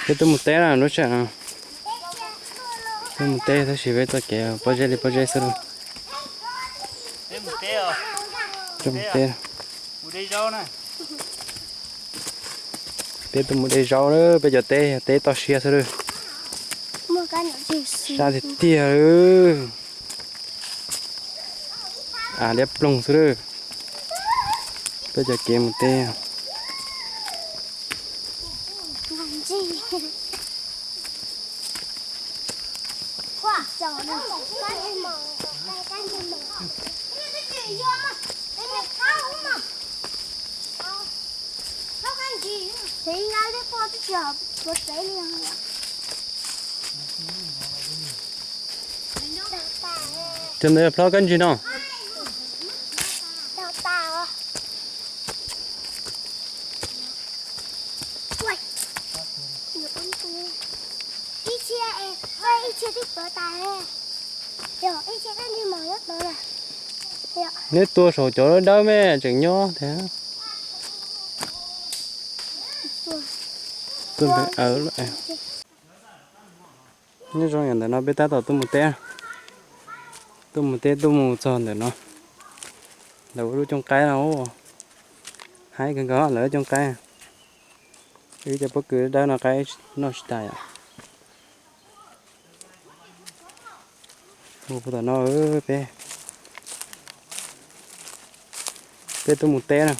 Peb tuaj mus teb na lub sij hawm no. Tuaj mus teb tab sis peb txoj kev pob zeb li pob zeb xwb lauj. Tuaj mus teb. Peb tuaj mus de zaub lawm, peb cov teb yog teb toj siab xwb lauj. Sab tiag tiag lawm. Av liab ploog xwb lauj. Peb cov kev mus teb. Cov ntawd yog plaub kab ntsig no. Neb tua saum cov dawb me tseem nyob thiab. Nyob zoo, ntawm no peb tab tom tuaj mus teb. Tuaj mus teb tuaj mus txog ntawm no, lawv ua lub cooj qaib no, haib kawg nkaus lawv lub cooj qaib. Wb cov pob kws dawb no qaib noj tsis tas yom. Mus puag tom no, peb, peb tuaj mus teb na,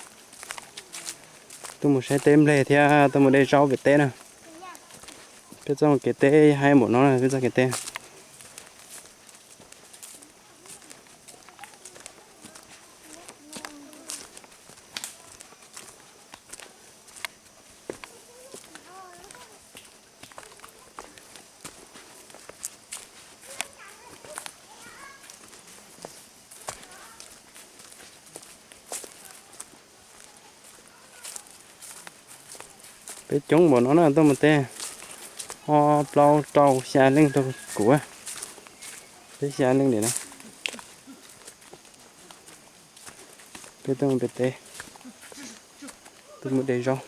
tuaj mus saib teb nplej thiab tuaj mus de zaub pem teb na. Peb txoj kev teb haib npaum no na, peb txoj kev teb. Peb coob npaum no na, tuaj mus teb ob plaub rau xya leej rau kuv, peb xya leej li na. Peb tuaj mus pem teb, tuaj mus de zaub.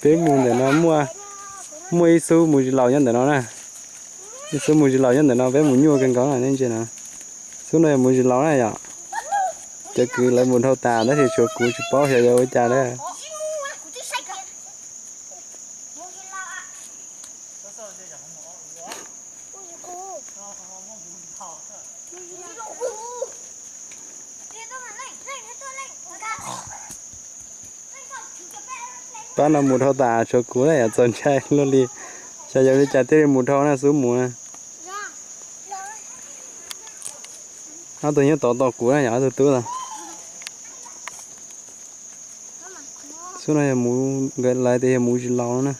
Peb mus ntawm no muaj, muaj ib xub mus zis laus nyob ntawm no na. Ib xub mus zis laus nyob ntawm no, peb mus nyuaj kawg nkaus na, nej ntsia no. Xub no yog mus zis laus na yom. Cov kwv lawv mus dhau tas tab sis tshuav kuv tsis paub xyov yuav ua cas na. Pab no mus dhau tas tshuav kuv na yom, txaus ntshai luaj li. Xyov yuav li cas thiaj li mus dhau na, xub mus na. Ob tug nyob tod tos kuv na yom, ob tug tub na. Xub no yog mus, nkawd lawv tias yog mus zis laus na.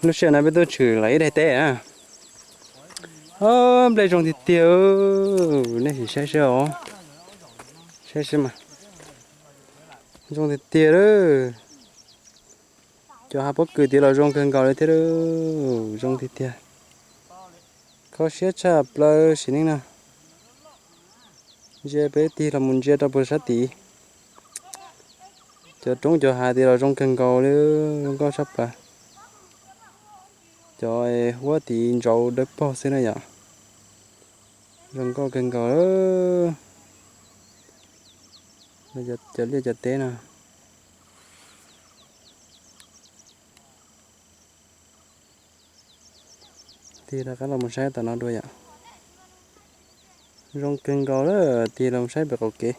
Lub sij hawm no peb tuaj tshwm lawv ib daim teb na. Nplej zoo tiag tiag, nej sim saib seb os. Saib seb mas. Zoo tiag tiag lawm. Cov hav pob kws tiv los zoo kawg nkaus li thiab, zoo tiag tiag. Kho siab tshaj plaws sim neej no. Ntsia peb tig los mus ntsia rau puag sab tid. Cov roob cov hav tid los zoo kawg nkaus li, zoo nkauj tshaj plaws. Cov huab tid ntsauv dawb paug xwb na yom. Zoo nkauj kawg nkaus. Cov liaj cov teb no. Tig rov qab los mus saib tom no dua yom. Zoo kawg nkaus lawm, tig los saib pem qaum kev.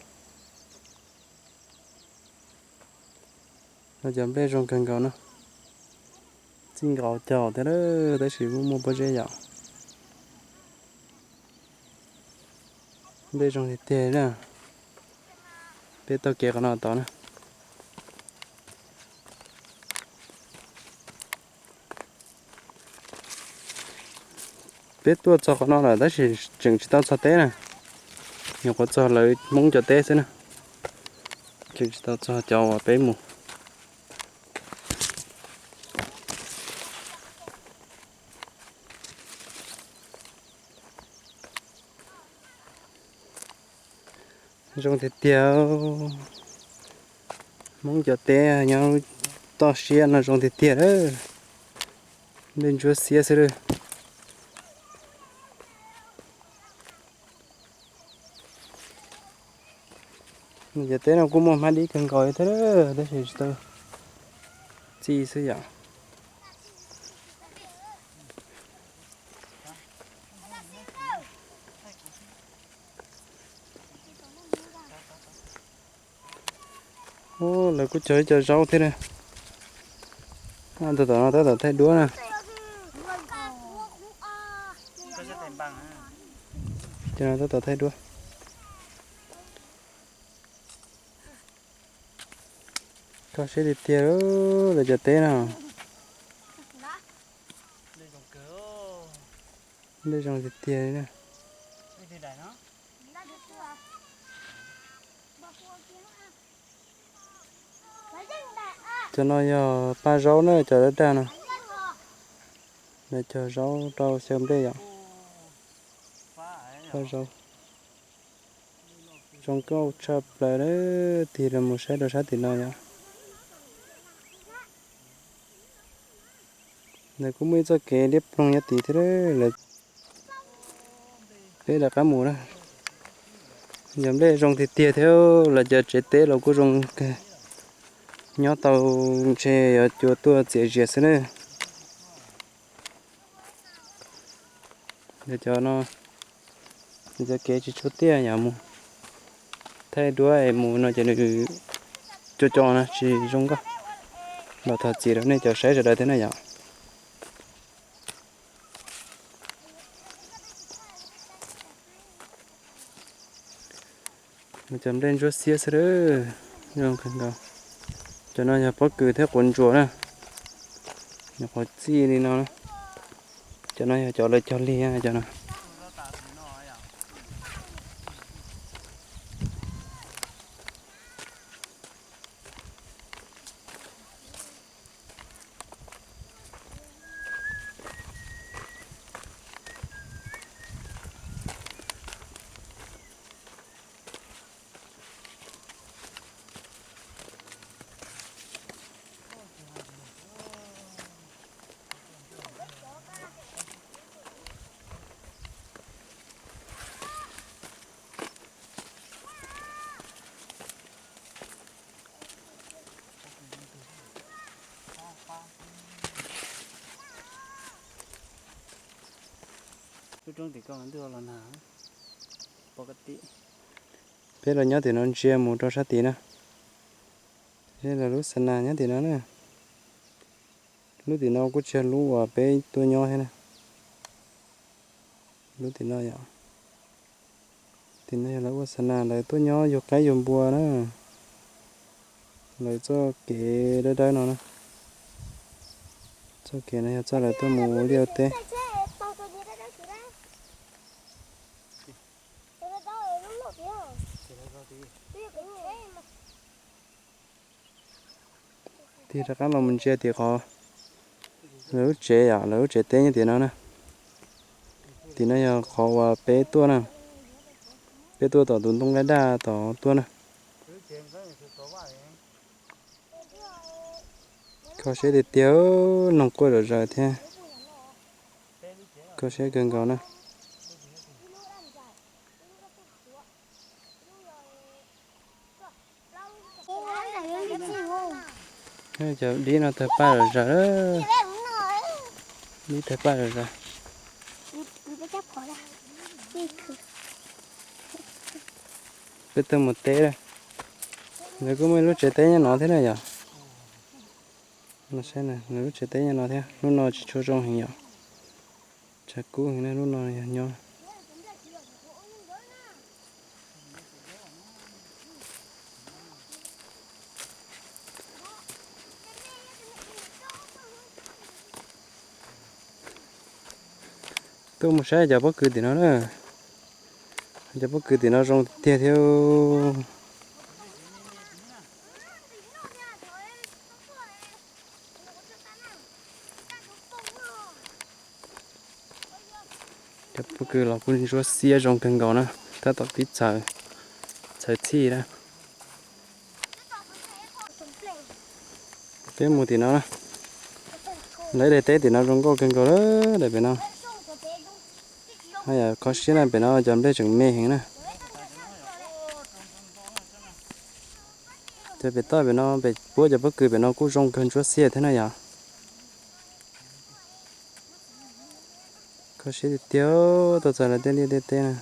No cov nplej zoo kawg nkaus no. Txij nkaus caum thiab tab sis muaj muaj pob zeb yom. Nplej zoo tiag tiag na. Peb taug kev qhov no tod na. Peb tuaj txog qhov no lawm tab sis tseem tsis tau txog teb na. Nyuam qhuav txog lawv Hmoob cov teb xwb na. Tseem tsis tau txog cov uas peb mus. Zoo tiag tiag, Hmoob cov teb nyob toj siab no zoo tiag tiag. Nplej ntsuab xiab xwb lawm. Cov teb no kuj muaj hmab dib kawg nkaus thiab, tab sis tsis tau txij xwb yom. Lawv kuj cog ib co zaub thiab na. Tab tom no tab tom thaij duab na. Tab tom thaij duab. Kho siab tiag tiag lawv cov teb no. Nplej zoo tiag tiag li na. Cov no yog paj zaub na, cov daj daj no. Lawv cog zaub rau xyaw nplej yom. Paj zaub zoo nkauj tshaj plaws, tig los mus saib rau sab tim no yom. Lawv kuj muaj ib txoj kev liab ploog nyob tid thiab lawm. Peb rov qab mus na. Yog nplej zoo tiag tiag thiab, lawv cov tsev teb los kuj zoo kawg. Nyob tau ntshe yuav cua tuaj txias zias xwb na. Cov no, cov kev tsis tshua tiaj yom, mus thaij duab es mus no ces nws co co no tsis zoo nkauj. Los thov txim rau nej cov saib sawv daws thiab na yom. Cov nplej ntsuab xiab xwb, zoo kawg nkaus. Cov no yog pob kws thiab quav ntsuas na. Nyuam qhuav txij li no. Cov no yog cov lawv cog lig cov no. Lub roob tim ko ntuj los nag, pom koj tim. Peb los nyob tim no ntsia mus rau sab tid na. Peb los lub xa nas nyob tim no na. Lub tim no kuj tsis yog lub uas peb tuaj nyob thiab na. Lub tim no yom. Tim no yog lawv ua xa nas, lawv tuaj nyob yug qaib yug npua na. Lawv txoj kev dawb dawb no na. Txoj kev no yog txoj lawv tuaj mus ua liaj ua teb. Tig rov qab los mus ntsia tim qhov lawv lub tsev yom, lawv lub tsev teb nyob tim no na. Tim no yog qhov uas peb tuaj na, peb tuaj tom tus ntoo qaib daj tom tuaj na. Kho siab tiag tiag, noog quaj zom zaws thiab. Kho siab kawg nkaus na. Cov dib no tawg paj zom zaws, dib tawg paj zom zaws. Peb tuaj mus teb, lawv kuj muaj ib lub tsev teb nyob no thiab na yom. Lawv lub tsev teb nyob no thiab, lub no tsis tshua zoo heev yom. Tshav kub heev na, lub no yog nyob. Tuaj mus saib cov pob kws tim no na. Cov pob kws tim no zoo tiag thiab. Cov pob kws los kuj ntsuab xiab zoo kawg nkaus na, tab tom pib txhawv, txhawv txhij na. Peb mus tim no na, lawv daim teb tim no zoo nkauj kawg nkaus lawm daim pem no. Haj yam kho siab na, pem no cov nplej tseem me heev na. Cov pem toj pem no pem puab cov pob kws pem no kuj zoo kawg ntsuab xiab thiab na yom. Kho siab tiag tiag, tuaj txog lawv tej liaj tej teb na.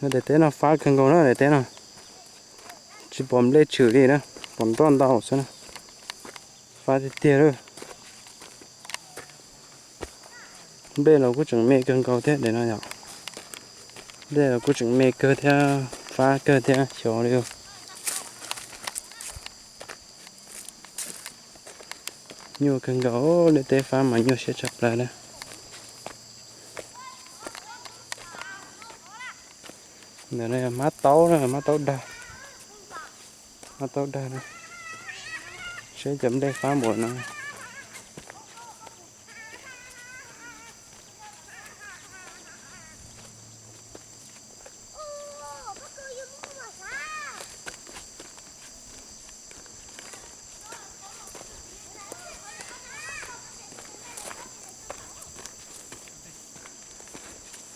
Daim teb no fab kawg nkaus na, daim teb no tsis pom nplej tshwm li na, pom nroj ntau xwb na. Fab tiag tiag lawm. Nplej los kuj tseem me kawg nkaus thiab daim no yom. Nplej los kuj tseem me kawg thiab, fab kawg thiab xyov li. Nyuaj kawg nkaus, liaj teb fab mas nyuaj siab tshaj plaws na. Ntawm no yog hmab taub na, hmab taub dag, hmab taub dag na. Seb cov nplej fab npaum no.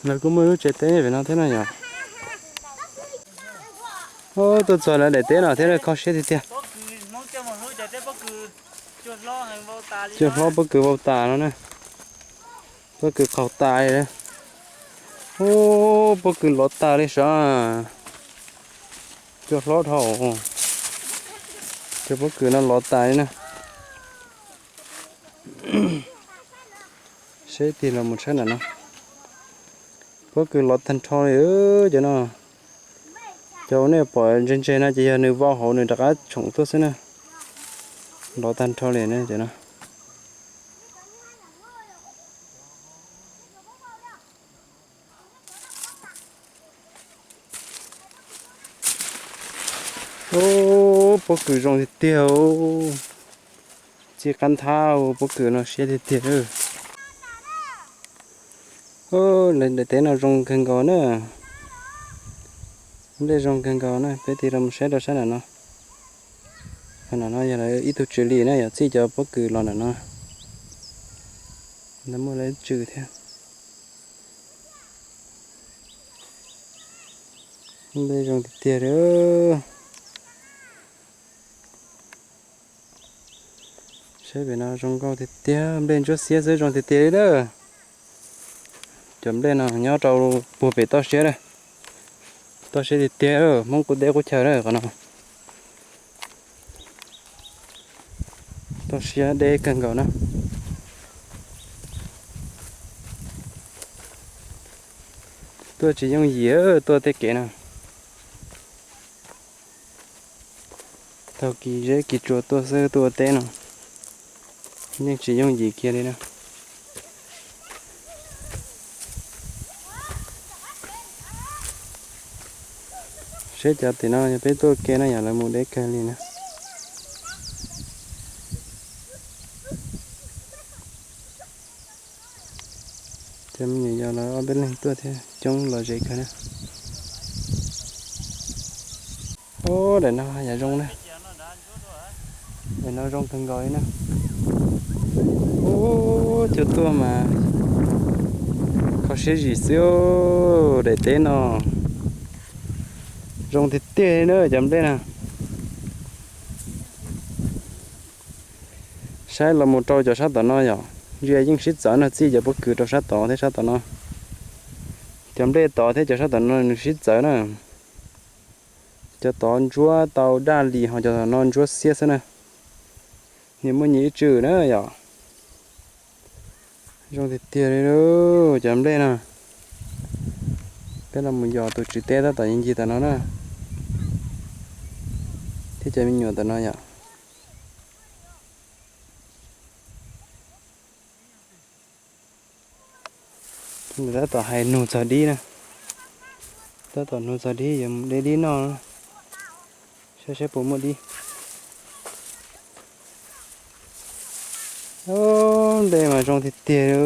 Lawv kuj muaj lub tsev teb pem no thiab no yom. Tuaj txog lawv daim teb no thiab, kho siab tiag tiag. Cua hlob pob kws vau tas no na. Pob kws qaug tas li. Ub, pob kws lov tas li sav. Cua hlob dhau. Cov pob kws no lov tas li na. Seb tig los mus tshawb ntawm no. Pob kws lov tag nrho li cov no. Cov uas nej pom ntse ntse no ces yog nws vau hauv nws rov qab tshoom tuaj xwb na. Lov tag nrho li na cov no. Ub, pob kws zoo tiag tiag. Txij qab nthab pob kws no siab tiag tiag. Daim teb no zoo kawg nkaus na. Nplej zoo kawg nkaus na, peb tig los mus saib rau sab nram no. Qhov nram no yog lawv ib tug tsw li na, yog txij cov pob kws los nram no. Lawv muaj lawv tsw thiab. Nplej zoo tiag tiag li. Saib pem no zoo nkauj tiag tiag, nplej ntsuab xiab xwb zoo tiag tiag li lawm. Cov nplej no nyob rau puag pem toj siab lawm. Toj siab tiag tiag, Hmoob qub teb qub chaw lawm qhov no. Toj siab deb kawg nkaus na. Tuaj tsis yooj yim, tuaj tej kev no. Taug kis zeb kis tsua tuaj xwb, tuaj ua teb no yeej tsis yooj yim kiag li na. Saib cov tim no yog peb tuaj ke na yom, lawv mus deb kawg li na. Cov me nyuam yaus lawv ob peb leeg tuaj thiab coob los ze kawg na. Ub, daim no yam zoo na. Daim no zoo kawg nkaus li na. Ub, cua tuaj mas kho siab zim xwb. Daim teb no zoo tiag tiag li na cov nplej na. Saib los mus rau cov sab tom no yom, ntsia yeej sib txawv no, txij cov pob kws rau sab tod thiab sab tom no. Cov nplej tod thiab cov sab tom no nws sib txawv na. Cov tod ntsuab tau daj li, ho cov tom no ntsuab xiab xwb na. Nws muaj nyias ib tswm na yom. Zoo tiag tiag li cov nplej no. Peb los mus yos tus tswv teb tab tom ncig tom no na. Ib cov me nyuam tom no yom. Tab tom hais nug txog dib na. Tab tom nug txog dib, yuav mus de dib noj, saib saib puas muaj dib. Nplej mas zoo tiag tiag li,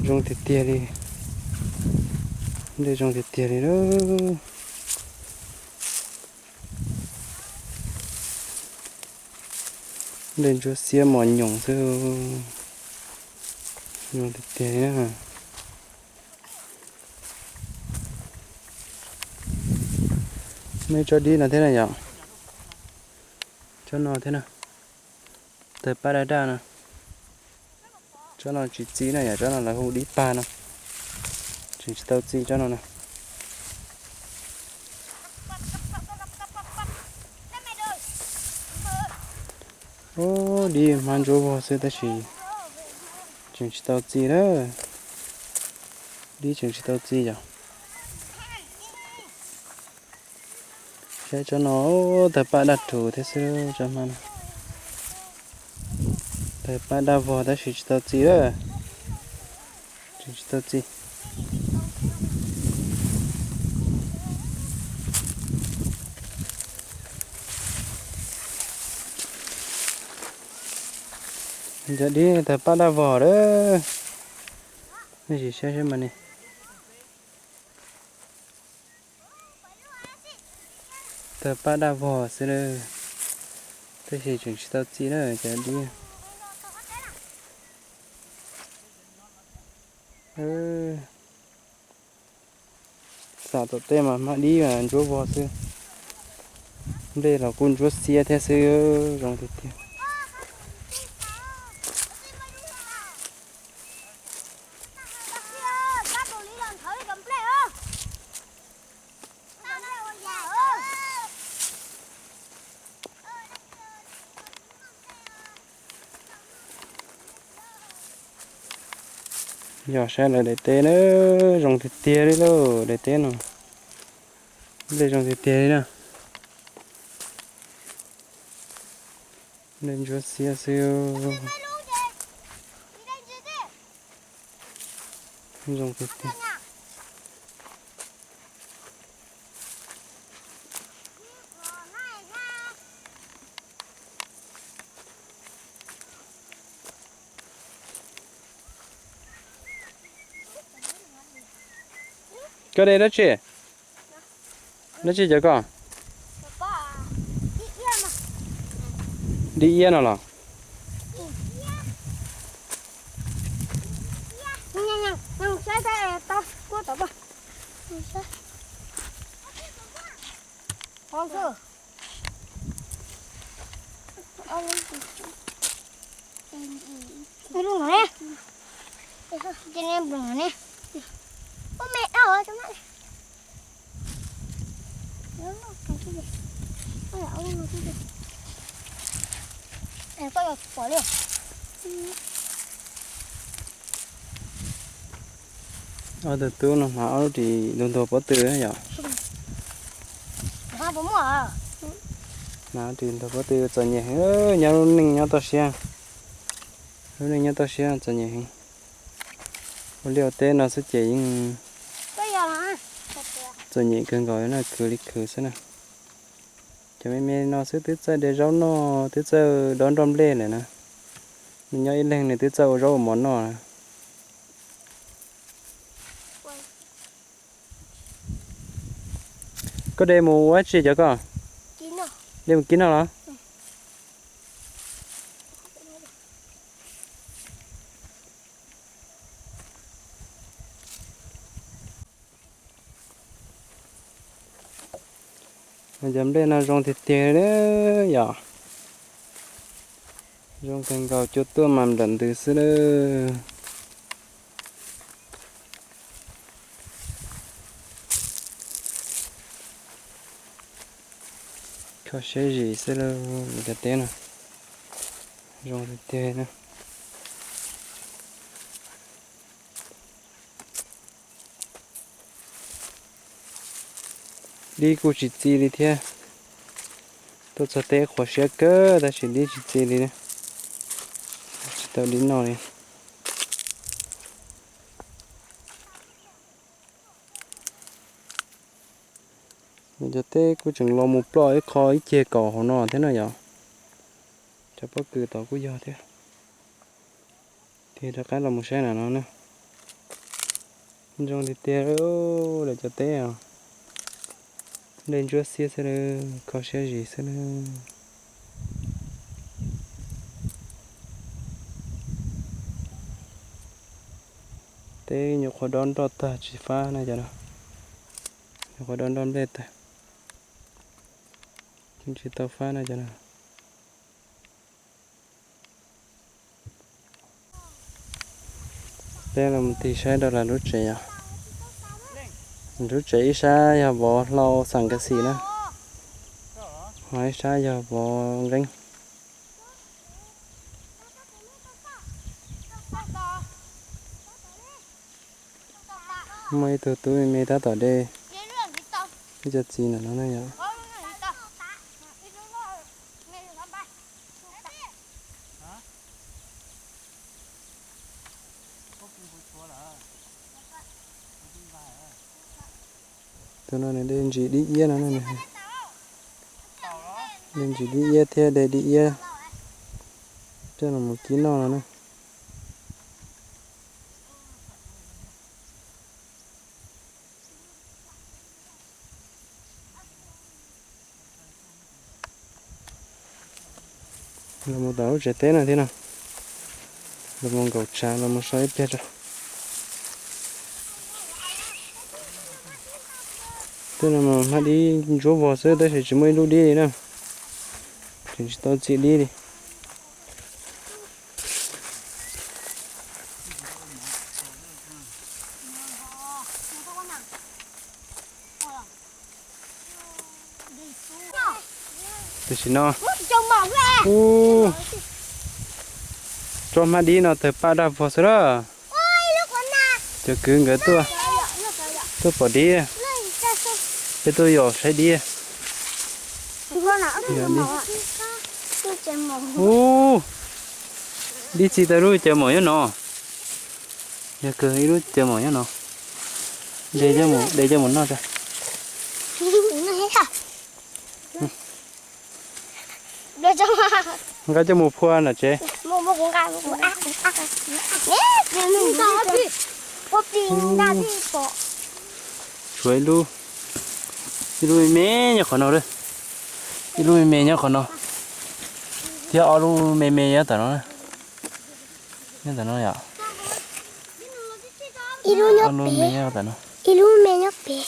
zoo tiag tiag li. Nplej zoo tiag tiag li lawm. Nplej ntsuab xiab mos nyoos xwb, zoo tiag tiag li na. Muaj ib tsob dib no thiab na yom. Tsob no thiab na. Tawg paj daj daj no. Tsob no tsis txi na yom, tsob no lawv hu dib pag no. Tseem tsis tau txi tsob no na. Ub, dib hmab ntsuab vog xwb tab sis tseem tsis tau txi lawm. Dib tseem tsis tau txi yom. Saib tsob no, tawg paj daj rhuv thiab xwb tsob hmab no. Tawg paj daj vog tab sis tsis tau txi lawm. Tseem tsis tau txi. Cov dib tawg paj daj vog lawm. Nej sim saib saib mas ne. Tawg paj daj vog xwb lawm, tab sis tseem tsis tau txi na cov dib. Xam tom tej mas hmab dib mas ntsuab vog xwb. Nplej los kuj ntsuab xiab thiab xwb, zoo tiag tiag. Yog saib lawv daim teb na, zoo tiag tiag li lauj, daim teb no. Nplej zoo tiag tiag li na. Nplej ntsuab xiab xwb. Zoo tiag tiag. Koj de dab tsi? Dab tsi cov koj? Dib iab no los? Ob tug tub no hnav ob lub ris ntug ntug pob tw yom. Hnav ob ris ntug pob tw txom nyem heev, nyob lub neej nyob toj siab. Lub neej nyob toj siab txom nyem heev. Ua liaj ua teb no xwb ces yeej txom nyem kawg nkaus na, khwv li khwv xwb na. Cov me me no xwb twb txawj de zaub noj, twb txawj dob nroj nplej lawm na. Nws nyob ib leeg nws twb txawj ua zaub ua mov noj na. Koj de mus ua dab tsi cov koj? De mus kib noj los? Cov nplej no zoo tiag tiag li yom. Zoo kawg nkaus, cua tuaj mas nplawm ntws xwb lawm. Kho siab zim xwb lauj, cov teb no zoo tiag na. Dib kuj tsis txi li thiab. Tuaj txog teb qhuav siab kawg tab sis dib tsis txi li na. Tsis tau dib noj li. Cov teb kuj tseem los mus ploj ib qho ib ceg kaum hauv no thiab na yom. Cov pob kws tod kuj yog thiab. Tig rov qab los mus saib na no na. Zoo tiag tiag lawm cov teb os. Dej ntsuab xiab xwb na, kho siab zis xwb na. Teb nyuam qhuav dob nroj tag tsis fab na cov no. Nyuam qhuav dob nroj nplej tag, tsis tau fab na cov no. Peb los mus tig saib rau lawv lub tsev yom. Lub tsev ib sab yog vov hlau xam kas xim na, ho ib sab yog vov nqeeb. Muaj ib tug tub me tab tom de ib co txiv ntawm no na yom. Tus no nws de ntsis dib iab no na. De ntsis dib iab thiab de dib iab coj los mus kib noj no na. Los mus tom lub tsev teb no thiab no. Los mus nkaum tshav los mus so ib pliag tso. Tej no mas hmab dib ntsuab vog xwb tab sis tsis muaj ib lub dib li na. Tseem tsis tau txi dib li. Tam sim no, ub, tsob hmab dib no tawg paj daj vog xwb lawm. Cov kwv nkawd tuaj, tuaj pom dib, peb tuaj yos saib dib. Ub, dib txi tau lub cawv maum nyob no. Yog kawg ib lub cawv maum nyob no. De coj mus, de coj mus noj tso. Nqa coj mus phua nram tsev. Tshuav ib lub, ib lub me me nyob qhov no lawm. Ib lub me me nyob qhov no, thiab ob lub me me nyob tom no. Nyob tom no yom. Ib lub nyob pem, ib lub me nyob pem.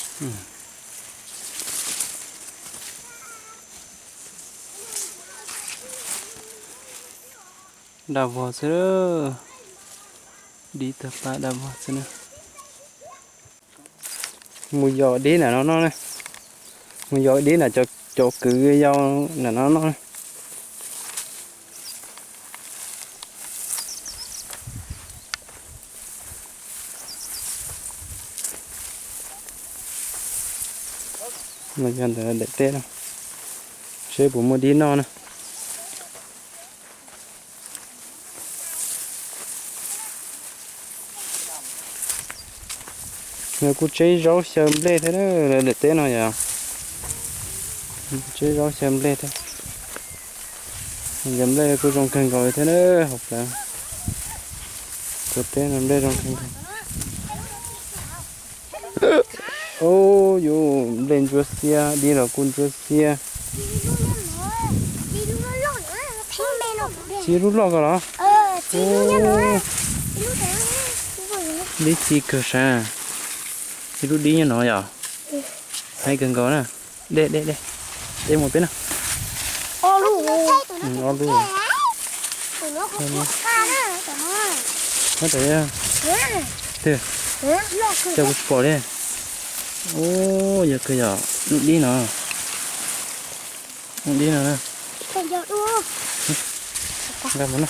Daj vog xwb, dib tawg paj daj vog xwb na. Mus yos dib nram no noj na. Mus yos dib nram cov kwv yau nram no noj na. Yog ntawd daim teb no, seb puas muaj dib noj na. Nws kuj tseb zaub xyaw nplej thiab na, daim teb no yom. Tseb zaub xyaw nplej thiab. Yog nplej kuj zoo kawg nkaus li thiab na, hauv plawv. Tus teb no nplej zoo kawg nkaus. Ub, yus nplej ntsuab xiab, dib los kuj ntsuab xiab. Txi lub loj ko los? Dib txi kawg sav. Ib lub dib nyob no yom. Haib kawg nkaus na. De, de, de. De mus peb no. Ob lub. Muab tam, twg, cas kuv tsis pom li. Ub, yog kawg yog lub dib no. Lub dib no na. Nqa mus no.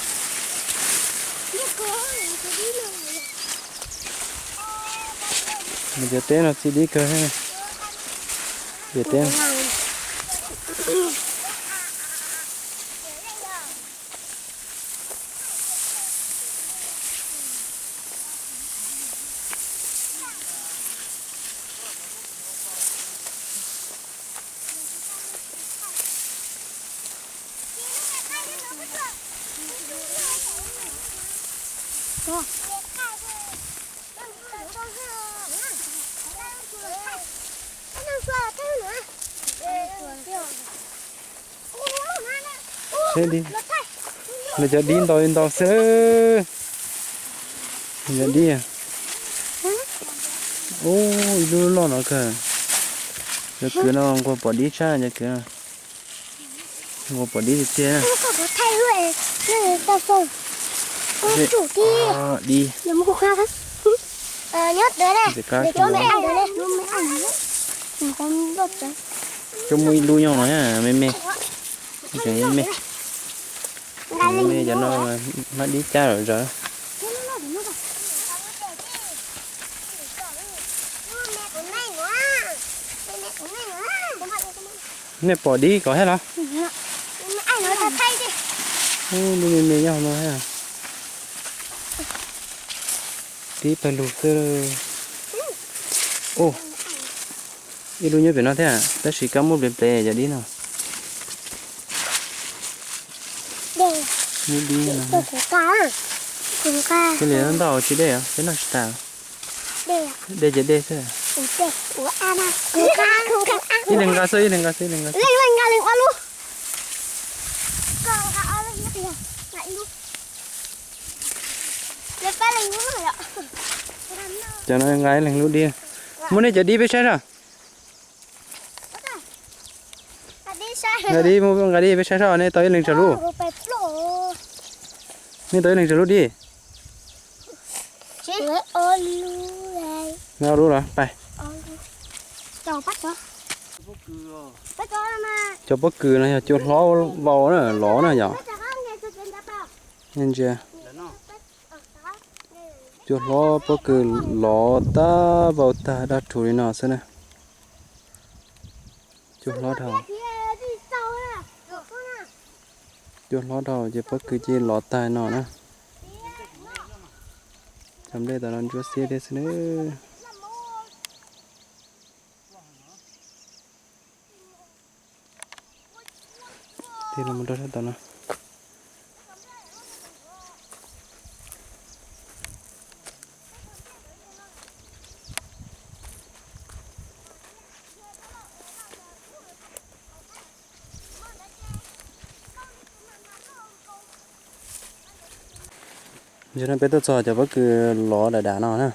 Mus cov teb no txi dib kawg. Cov teb. Seb dib, nws cov dib ntau li ntau xwb. Cov dib, ub, ib lub loj no kawg. Cov kwv no nquag pom dib tshaj cov kwv no. Nquag pom dib tiag tiag. Dib. Coj muaj ib lub nyob no me me. Tseem me me. Me me cov no hmab dib cab lawm zog. Nej pom dib kom thiab los? Ub, dib me me nyob hauv no thiab. Dib pawg lug xwb. Ub, ib lub nyob pem no thiab, tab sis kab muab plev plev cov dib no. Dib no. Cia li ntau tsis dej, peb noj tsis tas. Dej ces dej xwb. Ib leeg nqa xwb, ib leeg nqa xwb, ib leeg nqa xwb. Cov no nqa ib leeg lub dib. Muab nej cov dib peb saib soj. Nqa dib, nqa dib peb saib soj, nej tau ib leeg tsawg lub? Nej tau ib leeg tsawg lub dib? Ob lub los pais. Cov pob kws no yog cua hlob vau na, lov na yom. Ntsia, cua hlob pob kws lov tag vau tag daj rhuv li no xwb na. Cua hlob dhau. Cua hlob dhau ces pob kws cia li lov tag no na. Cov nplej tom no ntsuab xiab thiab xwb na. Tig los mus rau sab tom no. Ntawm no peb tuaj txog cov pob kws lov dam dam no na.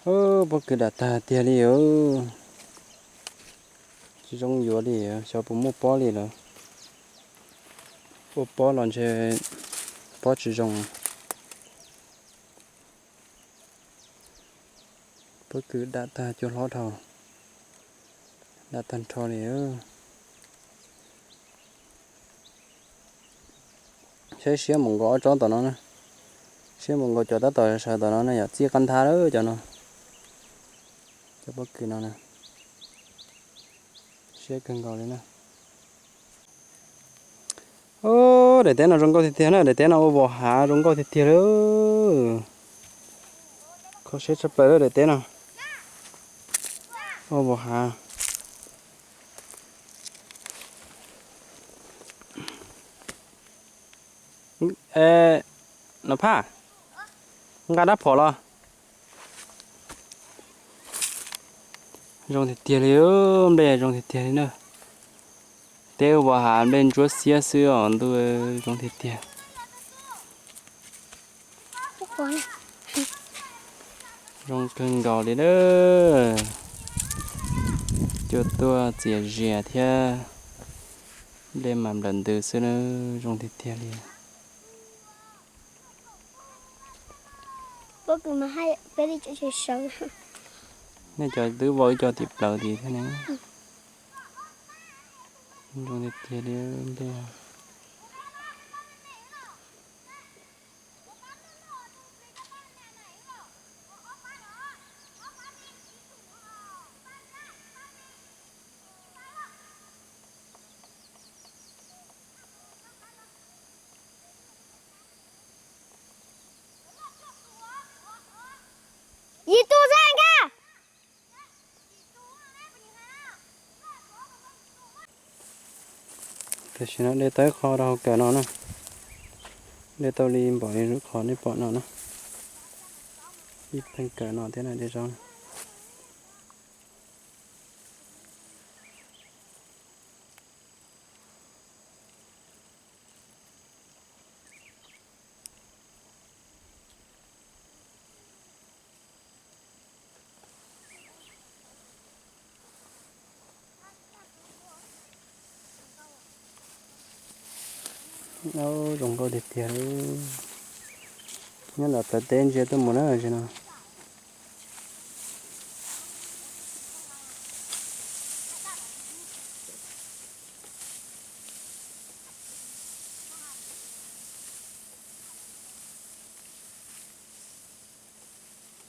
Pob kws dam tag tiag li os. Tsis zoo yuav li, xyov puas muaj pob li lawm. Ua pob los ntshe pob tsis zoo. Pob kws dam tag cua hlob dhau. Dam tag nrho li. Saib siab mus nkaus ob tsob tom no na. Siab mus nkaus cov tab tom sawv tom no na yom, txij qab nthab lawm cov no. Cov pob kws no na. Siab kawg nkaus li na. Daim teb no zoo nkauj tiag tiag na, daim teb no ua vos hav zoo nkauj tiag tiag li. Kho siab tshaj plaws lawm daim teb no. Ua vos hav. Nov Phaj, nqa rab phom los. Zoo tiag tiag li, nplej zoo tiag tiag li na. Teb ua vos hav nplej ntsuab xiab xwb os ntuj, zoo tiag tiag. Zoo kawg nkaus li na. Cua tuaj txias zias thiab nplej mas nplawm ntws xwb na, zoo tiag tiag li. Nej cov twb vau ib co tim plaws tid thiab ne. Zoo tiag tiag li nplej. Yim tus zaj nka. Tam sim no de tau ib qho rau hauv kawm no na. De tau li npaum li qhov nej pom no na. Ib pheej kawm no thiab na, de zaub na. Au, zoo nkauj tiag tiag li. Nyob nram plawv teb ntsia tuaj mus na, ntsia no.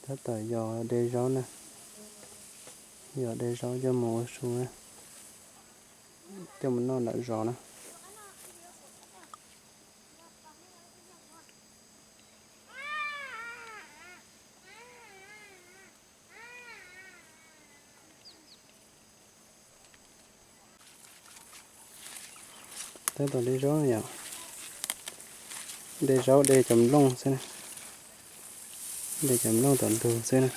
Tab tom yos de zaub na, yos de zaub coj mus ua su na, coj mus noj nram zos na. Tab tom de zaub yom, de zaub de cov nplooj xwb na, de cov nplooj tom ntug xwb na.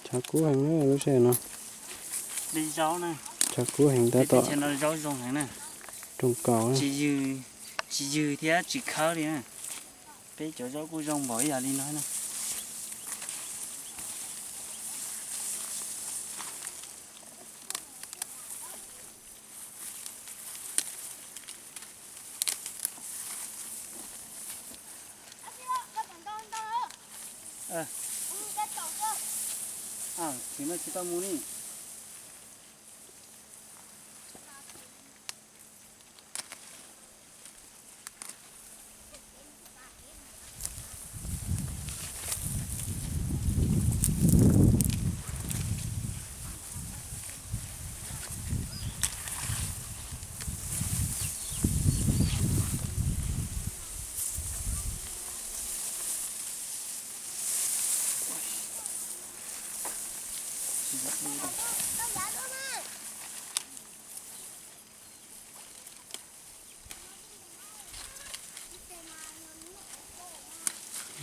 Tshav kub heev na lub sij hawm no. Tshav kub heev tab tom rooj kaus. Tsis ywg thiab tsis khawb li na. Peb cov zaub kuj zoo npaum ib yam li no na. Tsis tau mus li.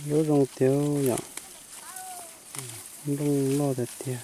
Zaub zoo tiag yom, nplooj loj tiag tiag.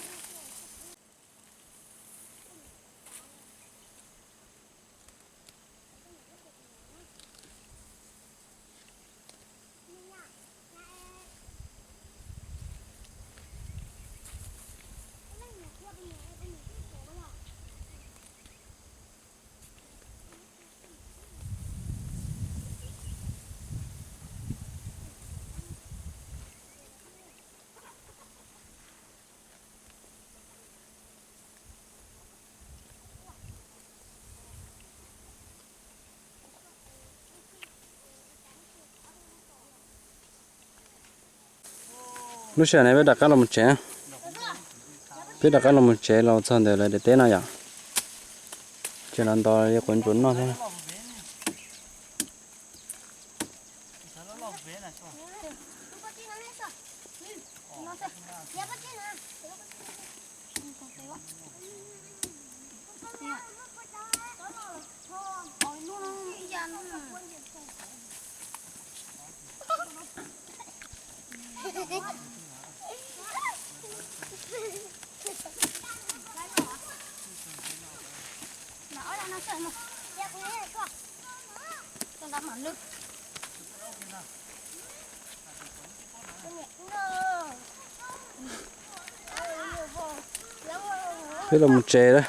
Lub sij hawm no peb rov qab los mus tsev, peb rov qab los mus tsev los txog ntawm lawv daim teb no yom. Tsev los nto li quav ntsuas noj thiab. Peb los mus tsev lawm.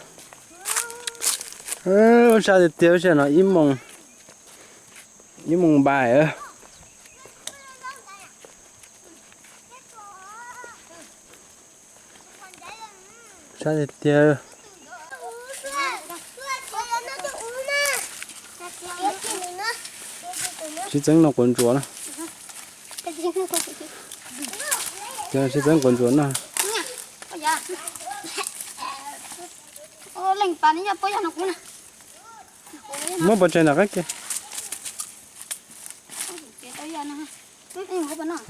Ua tsaug tiag tiag, lub sij hawm no ib moos, ib moos npais. Sab tiag tiag. Sib txeeb noj quav ntsuas na. Sib txeeb quav ntsuas noj. Muab pov tseg nram qab kiag.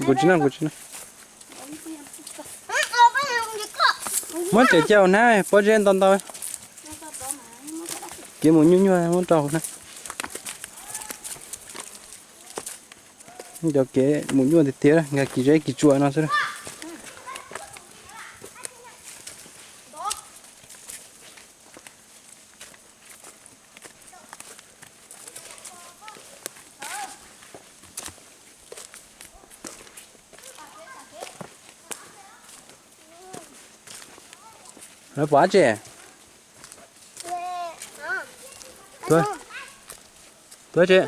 Kuv tsis noj, kuv tsis noj. Muab tsev coj hnab pob zeb ntau ntau. Kev mus nyuaj nyuaj muab rau hauv na. Cov kev mus nyuaj tiag tiag, nkag kis zeb kis tsua no xwb. Lawv pom dab tsi? Tuav, tuav tsi?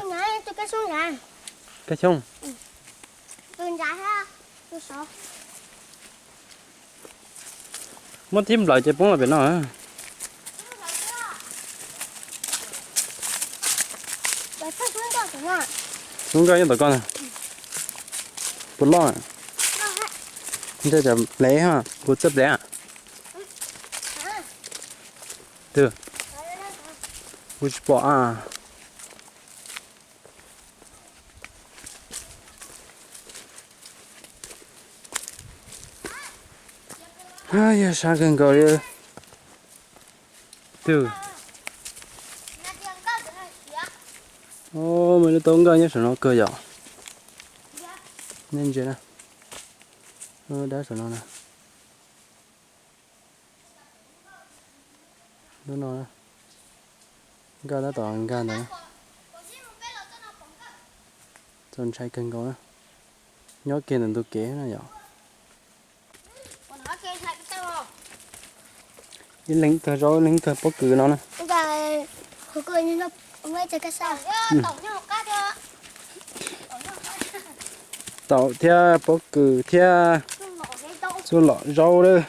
Kab xyoob. Muab tib nplawm ces poob los pem no. Lub nkoj nyob tom koj na. Puas loj? Ntshe cov plev, kuv txawj plev. Twb, kuv tsis pom a. Yog sab kawg nkaus li. Twb, muaj lub tau nkoj nyob saum no kawg yom. Nej ntsia na, dab saum no na. Lub no, nkoj tab tom nkag ntawd. Txaus ntshai kawg nkaus na. Nyob kiag ntawm ntug kev na yom. Ib leeg kawg zaub, ib leeg kawg pob kws no na. Taum thiab pob kws thiab txuj lom zaub lawm.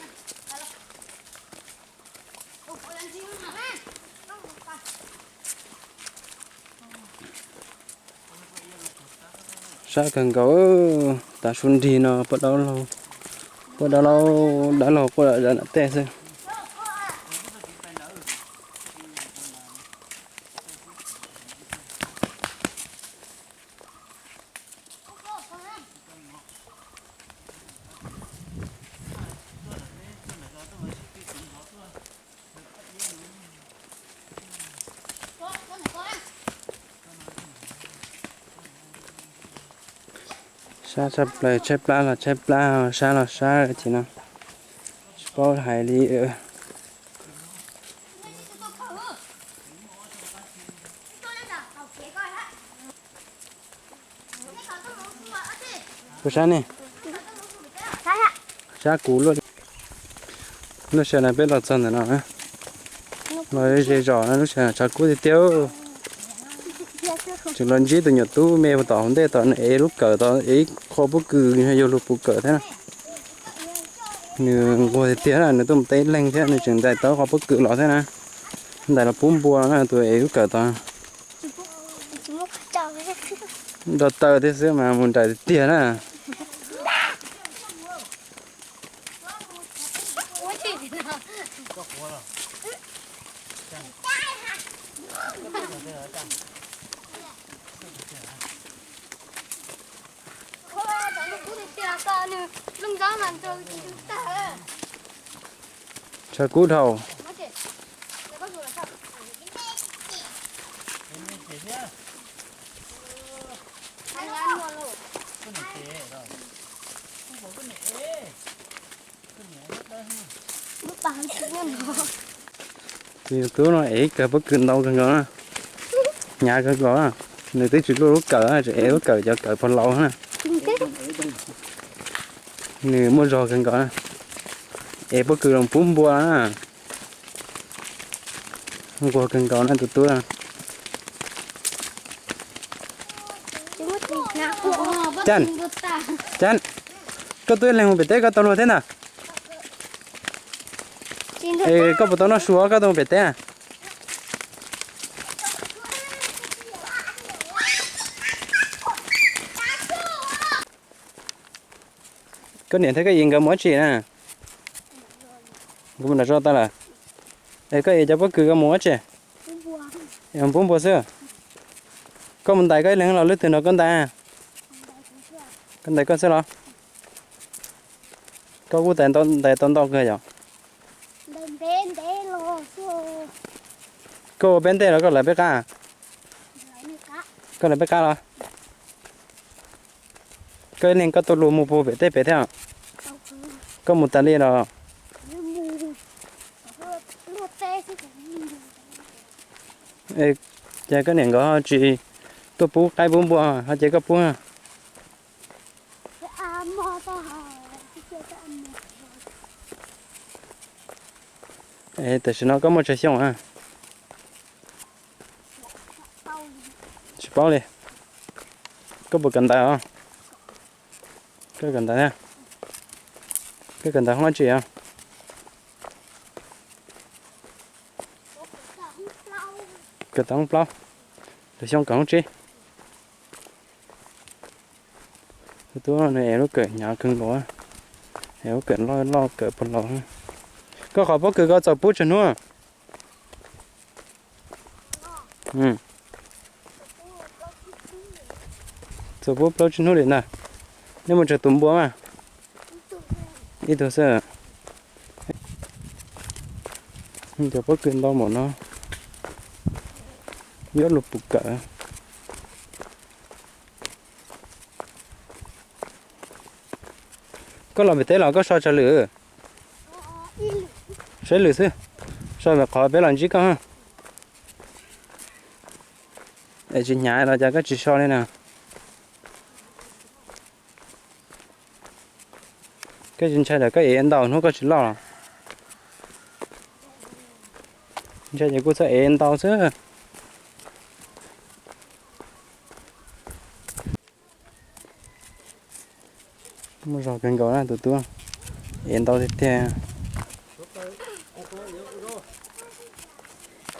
Sab kawg nkaus, tav su nrig no poj dab laug, poj dab laug, dab laug quaj zam nam tej xwb. Sab tshaj plaws, tshaib plab los tshaib plab, sab los sab ces no tsis paub hais li. Puas sab ne? Sab kuv luaj. Lub sij hawm no peb los txog ntawm no, los ze zos no lub sij hawm tshav kub tiag tiag. Tseem los ntsib tus nyuam tub me puag tom hauv ntej tom nws ev lub kawm tod, ev ib qho pob kws yog luag puv kawm thiab na. Nws nquag tiag tiag na, nws tuaj mus teb ib leeg thiab nws tseem ntais tau qhov pob kws los thiab na. Ntais los pub npua no na, tus ev lub kawm tod. Nrog taw thiab xwb mas mus nraim tiag tiag na. Tshav kub dhau. Tus tub no ev kawm pob kws ntau kawg nkaus na, hnyav kawg nkaus na. Nws twb tsis luaj lub kawm, tseem ev lub kawm cov kawm pog laus na. Nws muaj zog kawg nkaus na, ev pob kws los pub npua na. Nquag kawg nkaus na tus tub. Cab, cab, koj twb leeg mus pem teb koj tau luag thiab ntag. Es koj puas tau noj su koj tau mus pem teb? Koj niam thiab koj yim nkawd mus dab tsi na? Nkawd mus nram zos tag lawm. Es koj ev cov pob kws koj mus dab tsi? Pub npua xwb. Koj mus ntais koj ib leeg los leej twg nrog koj ntais? Koj ntais koj xwb los? Koj kuj ntais tau ntau kawg yom? Koj ua peb ntej los koj lawv peb qab? Koj lawv peb qab los? Koj ib leeg koj tuaj luag mus puag pem teb pem thiab? Koj mus tas li los? Ces koj niam nkawd ho tsis tuaj pub qaib pub npua ho ces koj pub? Tam sim no koj muaj tsawg xyoo? Tsis paub li. Koj puas kawm ntawv os? Koj kawm ntawv, koj kawm ntawv hoob tsi os? Kawm tau hoob plaub, lwm xyoo kawm hoob tsib. Tus tub no nws ev lub kawm hnyav kawg nkaus, ev lub kawm loj loj kawm puag laus. Koj qhov pob kws koj txaus pub tsawg hnub? Txaus pub plaub tsib hnub li ntag. Nej muaj tsawg tus npua mas? Ib tug xwb. Cov pob kws ntau npaum no, yuav luag puas kawm. Koj los pem teb los koj so tsawg lwm? Saib lwm xwb. So qhov peb los ntsib koj. Es tsis hnyav los cas koj tsis so li na? Koj tsis ntshai lawm koj ev ntau hnub koj tsis loj los? Ntshai ces kuj txhob ev ntau xwb. Muaj zog kawg nkaus na tus tub, ev ntau tiag tiag.